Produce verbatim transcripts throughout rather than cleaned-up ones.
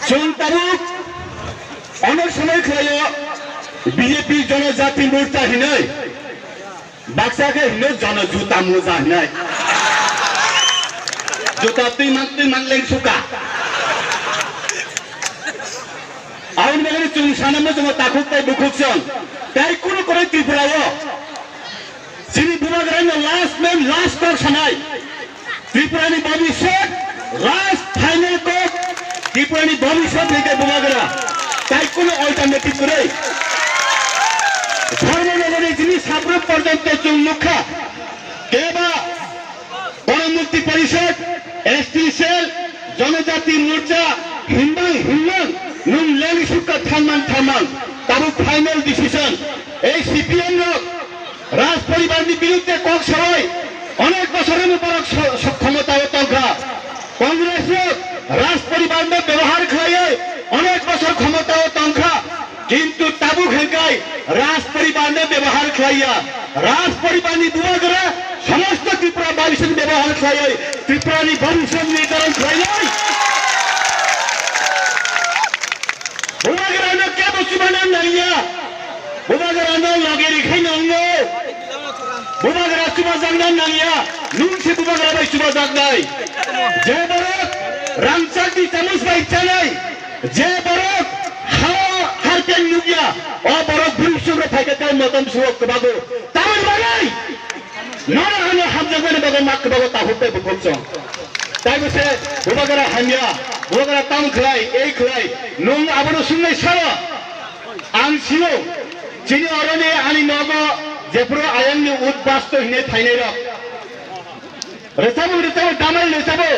Chwng tabuk onek somoi khlaio B J P Jonojati Morcha hinwi. Baksa khe hino jono juta moja hinai. Juta twi man twi man leng suka. Aboni bagwi chwng sana muchungo takhuk tei bukhuk chwng. Tei kunu kwrwi Tripura o. Chini bubagrano last man last kok sanai. Tripurani bhabishyot, last final kok, Tripurani bhabishyot hwnkhe bubagra. Tai kuno alternative kwrwi. Dharmanagari jini Sabrum porjonto chwng nukha. Keba Ganamukti Parishad, S T cell, Janajati Morcha, himbang himbang, nwng leli sukha thalmang thalmang, tabuk final decision, ei C P M rok, Raj poribar ni birudde kok sawi onek bosor ni borok so-, so-, khomota o tongkha. Congress rok Raj poribar no bebohar khlaiwi onek bosor khomota o tongkha. Kintu tabuk hwnkhe Raj poribar no bebohar khlaiya. Raj poribar ni bubagra somosto Tripura bhabishyot ni bebohar khlaiwi Tripura ni bhabishyot nirdaron khlainai. Bubagrano kebo chubana nangya. Bubagrano loge rikhaino wngo. Bubagra chubajakna nangya. Nwng se bubagra bai chubajaknai. Je borok rangchakni chamus bai chanai. Je borok ha harpeng nukya. O borok bwrwi chwngno phaikha tei motom suo kwbago. Tamoni bagwi. Nono ano hamjakmani bagwi mak kwbago takhuk tei bukhuk chwng. Taibo se bubagra hamya, bubagra tamo khlai, ei khlai, nwng abono swngnai sano. Ang sio, chini oroni ani nogo jephuru ayangni ut basto hinwi phainairok. Rwchabo, rwchabo, damai rwchabo.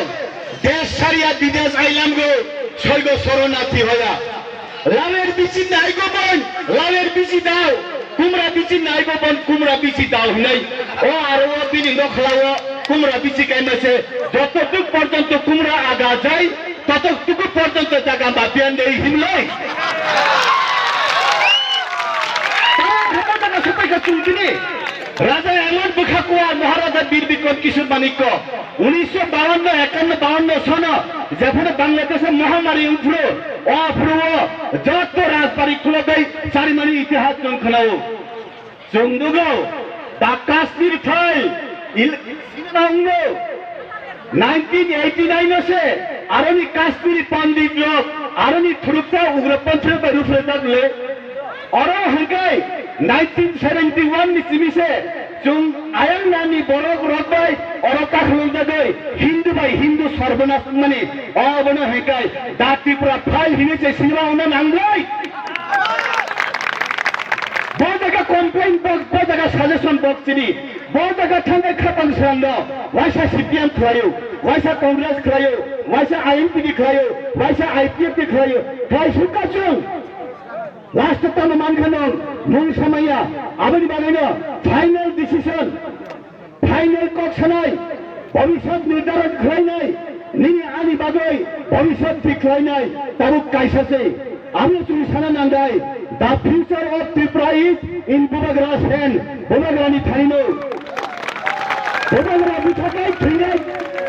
Desh sariya bidesh ailamgo, soigo soronarthi hoya. Lawer bisi naigo bon, lawer bisi dao. Kumra bisi naigo bon, kumra bisi dao hinai. O aro o bini nokhlao kumra bisi kaima se. Joto tuk porjonto kumra aga jai, totok tuk porjonto jaga ma biyan dei himlai. Tao hapa jaga supai ka chungkini. Raja England bwkha kuwa Maharaja Bir Bikram Kishore Manikya. Unisho bawanno, ekanno, bawanno sono jephuru Bangladesho mohamari wngphuru, o phuru o joto rajbari khulogwi charimani itihas chwng khwnao. Chwng nugo, the Kashmir file, il-, cinema wngo. Nineteen eighty nine o se aroni Kashmiri Pandit rok, aroni thuruksa ugropanthi rok bai ruphrejak le. Oro hwnkhe nineteen seventy one ni simi se chwng ayang nani borok rok bai oro kakhwlwng jagwi Hindu bai Hindu sorbonas wngmani, obono hwnkhe da Tripura file hinwi se sinima wngna nanglai. Bo jaga complaint box, bo jaga suggestion box chini, bo jaga thangnai khapang srangno, waisa C P M khlaio, waisa Congress khlaio, waisa I N P T khlaio, waisa I P F T khlaio, khlai sukha chwng. Last o tamo mankha nwng, nwng samaya, aboni bagwino final decision, final kok sanai, bhabishyot nirdaron khlainai, nini ani bagwi bhabishyot thik khlainai, tabuk kaisa se. Abo chwng sana nangnai, the future of Tripura is in Bubagra's hand, Bubagrani thaino. Bubagra bwthakai thwinai,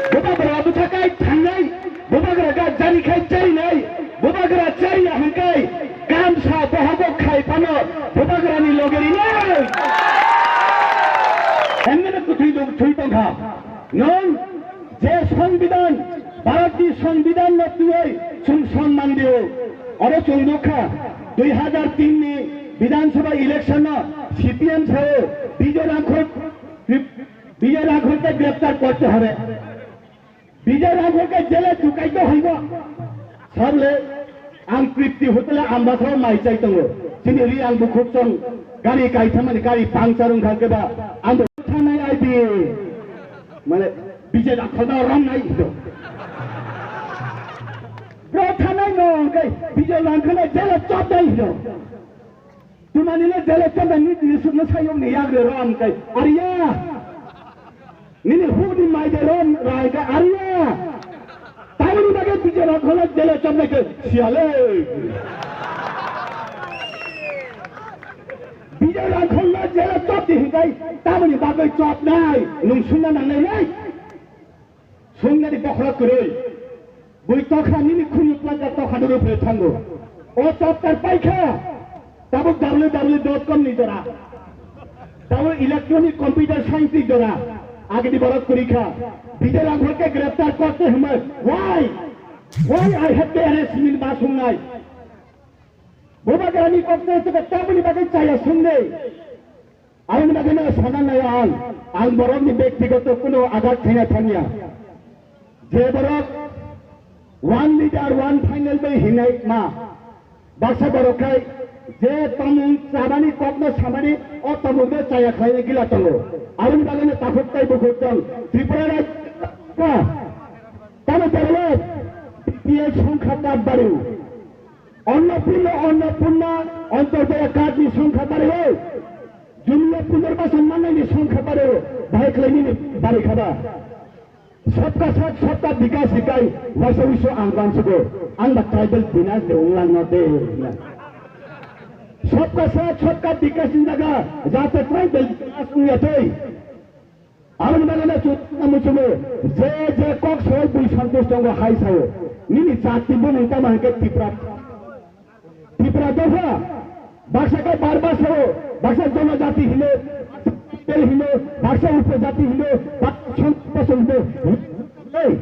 Bubagra bwthakai thangnai. Bubagra ga jari khai charinai, bubagra chariya hwnkhe kamsa bohogo khai phano bubagrani loge rinai. Emne kwthwi duk thwi tongkha. Nwng je Songbidan, Bharatni Songbidan no twiwi chwng sonman dio. Oro chwng nukha, dui hazar tin ni Bidhan Sabha election no C P M sao Bijoy Rangkhol, Bijoy Rangkhol ke greptar korte hobe. Bijay Rangkhol ke jele dukai to haibo. Sabole ang Tripti hotel-o Ambasa mai chai tongo. Chini ri ang bukhuk song gari kaithamani gari puncture wngkha khe ba ang bo thanai I P. Mane Bijay Rangkhol no romnai hino. Bro thanai no hwnkhe Bijay Rangkhol no jele chopnai hino. Tumani le jele chanda ni ni suk na sayong ni yag le ram kai. Ariya. Nini hu ni mai de ram rai kai. Ariya. Tamoni bagwi Bijay Rangkhol no jele chanda kai. Siale. Bijay Rangkhol no jele chop di hikai. Tamoni bagwi chop nai. Nung sungna nang nai nai. Sungna di bokhra kwrwi. Twi tokha nini khunju plaka tokha duru phe thango. O chapter paikha. Tabuk W W W dot com ni jora. Tabuk electronic computer science ni jora. Agini borok kwrwi kha. Bidal Anghor khe greptar korte hwnwi. Why? Why I have to arrest him in Basungnai? Bubagra ni kok se se tamni bagwi chaya sungde. Ang bagwi no sana nai ang. Ang borok ni bektigoto kuno agat khaya thangya. Je borok one leader, one final bai hinai ma. Baksa borok khai je tamung chabani kokno samani o tamungno chaya khlaina gila tongo. Aboni bagwino takhuk tai bukhuk tong. Tripura rajyo ka tamo develop B P L songkha card bariu. Annapurna, Annapurna, Antyodaya card ni songkha bariu. Jumia punarbasan manai ni songkha bariu. Bahai khlaini bari khaba. Sabka saath, sabka vikas hikai, waisa wiso ang bansugo, ang ba tribal binas de unglang no de. Sabka saath, sabka vikas ni jaga, jate tribal binas ungya tei. Aboni bagwi no chutna muchugo, je je kok soi bui santosh tongo hai sao, nini jati bumung tamo hwnkhe Tipra. Tripura dopha, baksa khe Barma sao, baksa Jonojati hino, Tribal hino, baksa Upojati hino, baksa Songkha hino. Ei,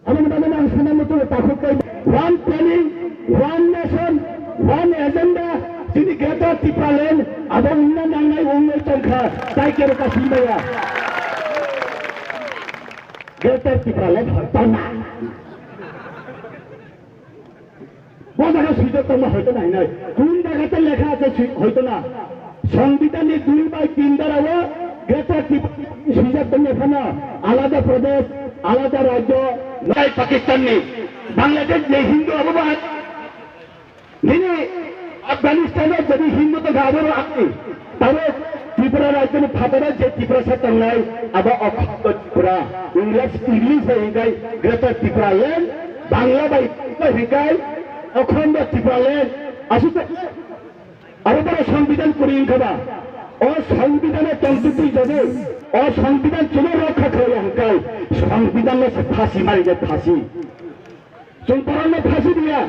aboni bagwi ang sana muchungo takhuk kai. One planning, one nation, one agenda, chini Greater Tipraland, abo wngna nangnai wngwi tongkha, tai kebo kasimaya. Greater Tipraland hoito na. Bo jaga swijak tongma hoito nai nai. Kun jagate lekha ache swi-, hoito na. Songbidan ni dui bai tin dara o Greater Tipraland swijak tongma phano alada Pradesh, alada rajyo, nai Pakistan ni, Bangladesh je Hindu abo ba, nini Afghanistan o jadi Hindu tongkha abo ro akni. Tabo Tripura rajyo ni phataro je Tiprasa tongnai abo Akhando Tripura. English, English bai hingkai Greater Tipraland, Bangla bai hingkai Akhando Tipraland. Aswk abo boro Songbidan kwrwi wngkha ba? O Songbidan o tongtwtwi jagwi, o Songbidan chwla rokha khlaiya hingkai Songbidan no se phasi mari de phasi. Chwng borokno phasi diya.